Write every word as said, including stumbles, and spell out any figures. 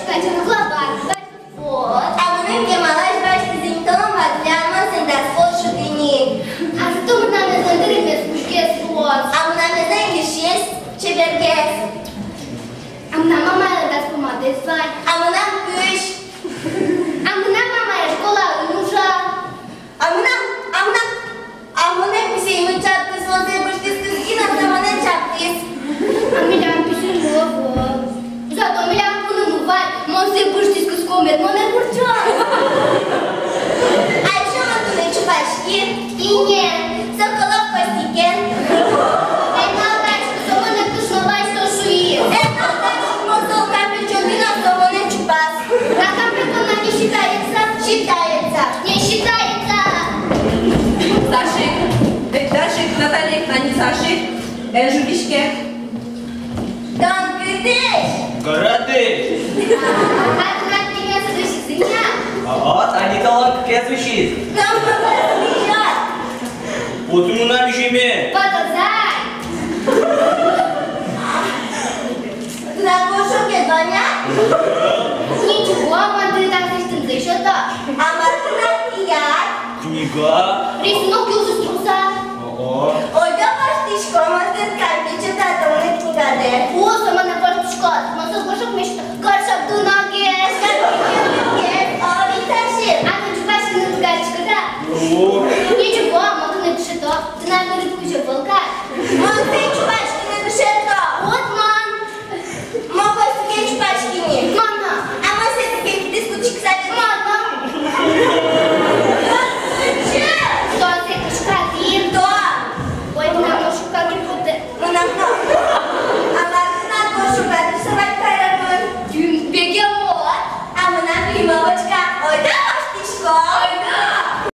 Качан глава? Вот. А мыным кемалась басьтӥз ини, толон ватлян, мон сен дас пол шудӥ ни. А зато мынам эзэн дыры мес кузьгес луоз. А мынам эзэн гижысь чебергес. А мынам мамайлэн дас пол матэз вань. А мынам кызь. А мынам мамае школаын ужа. А мынам, а мынам, а мыным писэймы чаптӥз, мон сое быжтӥськиз гинэ, со монэ чаптӥз. А милям писэймы ӧвӧл. Зато милям пунымы вань, мон сое быжтӥськисько мед монэ бурчоз. А ещё мон туннэ чупаськи. Кинэн? Соколов Костикен. Эн малпаськы, со монэ кышно вайсто шуиз. Эн малпаськы, мон солы кампет сётӥ но, со монэ чупаз. А кампет тонэн не считается? Считается. Не считается. Сашик. Э, Сашик, Наталья, ани Сашик. Эн жугиське. Тон кытысь? Городысь. А тынад нимед сыӵе ини-а? А, тани толон кыкез усиз. Тон кытысь? Отын мынам ижеме. Патазай. Тынад горшокед вань-а? Ничего, мон тыныд аслэсьтымзэ сёто. А мар тынад кияд? Книга. Рисунок юзы труса. Ого. Ойдо воштӥськом, мон тыныд кампет сёто, а тон мыным книгадэ. О, со монэ воштӥськоз, мон со горшокме сёто. Горшок дуногес. Горшок дуногес. О, витьтонды. А тон чупаськыны быгатӥськод-а? О. Ничего, мон тыныд дышето. Тынад нырыд кузь ӧвӧл кадь. Мон сое чупаськыны дышето. Вот мон. Мон Костикен чупаськи ни. Мон но. А мон сое кыкетӥ дӥськутскыса ветло. Мон но. Что, сое кышкатӥд? Да. Ой, мынам но шуккакы потэ. Мынам но. А мар тынад горшокад, со вань каремын? Тюль, бегемот. А мынам лимовочка. Ойдо воштӥськом.